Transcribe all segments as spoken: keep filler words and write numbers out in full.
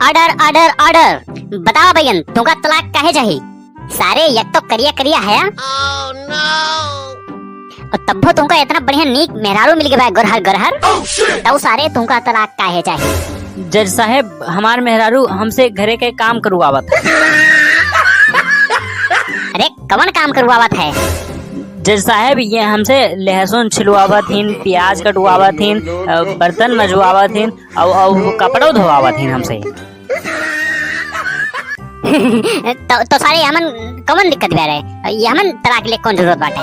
Order, order, order। बतावा भैयन, तुमका तलाक काहे चाही? सारे, एक तो करिया करिया है, और तब्बो तुमका इतना बढ़िया नीक मेहरारू मिल गवा है, गोरहर गोरहर। तब सारे, तुमका तलाक काहे चाही? जज साहेब, हमार मेहरारू हमसे घरे के काम करवावत है। अरे, कवन काम करवावत है? जज साहेब, ये हमसे लहसुन छिलवावत हिन, प्याज कटवावत हिन, अ, बर्तन मजवावत हिन, अउ, अउ कपड़ो धोवावत हिन हमसे। तो, तो सारे हमन कवन दिक्कत बा रे? ये हमन तलाक ले कौन जरूरत बाटे?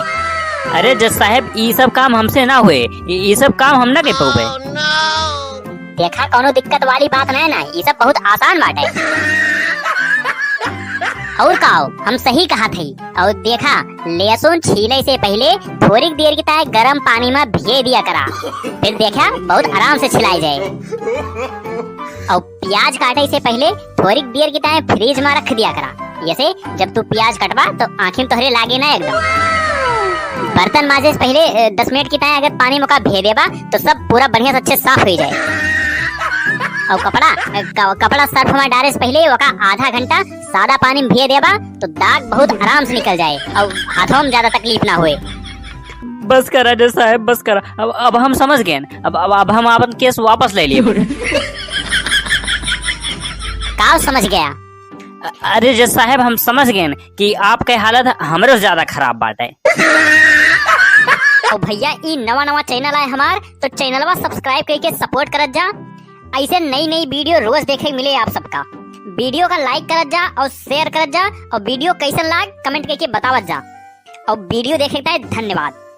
अरे जज साहेब, ई सब काम हमसे ना होए, ई, ई सब काम हम ना कर पाउबे। देखा, कौनो दिक्कत वाली बात नहीं ना, ई सब बहुत आसान बाटे। और का हो, हम सही कहा थे। और देखा, लहसुन छीले से पहले थोड़ी देर की ताए गरम पानी में भिगे दिया करा, फिर देखा बहुत आराम से छिलाई जाए। और प्याज काटे से पहले थोड़ी देर की ताए फ्रिज में रख दिया करा, जैसे जब तू प्याज कटबा तो आँखिन तोहरे लागे ना एकदम। बर्तन माजे से पहले, अ, दस मिनट की ताए अगर पानी में ओका भिगे देबा तो सब पूरा बढ़िया से अच्छे साफ हो जाए। और कपड़ा, अ, क-, कपड़ा सर्फ में डाले से पहले ओका आधा घंटा सादा पानी में भिगे देबा तो दाग बहुत आराम से निकल जाए और हाथों में ज्यादा तकलीफ ना होए। बस करा जज साहेब, बस करा। अब, अब हम समझ गए। अब, अब, अब हम आपन केस वापस ले लिए। का समझ गया? अ-, अरे जज साहेब, हम समझ गए कि आपके हालत हमरे से ज्यादा खराब बाटे। ओ भैया, ई नवा नवा चैनल आए हमार, तो चैनलवा सब्सक्राइब करके सपोर्ट करत जा। ऐसे नई नई वीडियो रोज देखे मिले आप सबका। वीडियो का लाइक करत जा और शेयर करत जा, और वीडियो कैसन लाग कमेंट करके बतावत जा। और वीडियो देखे के धन्यवाद।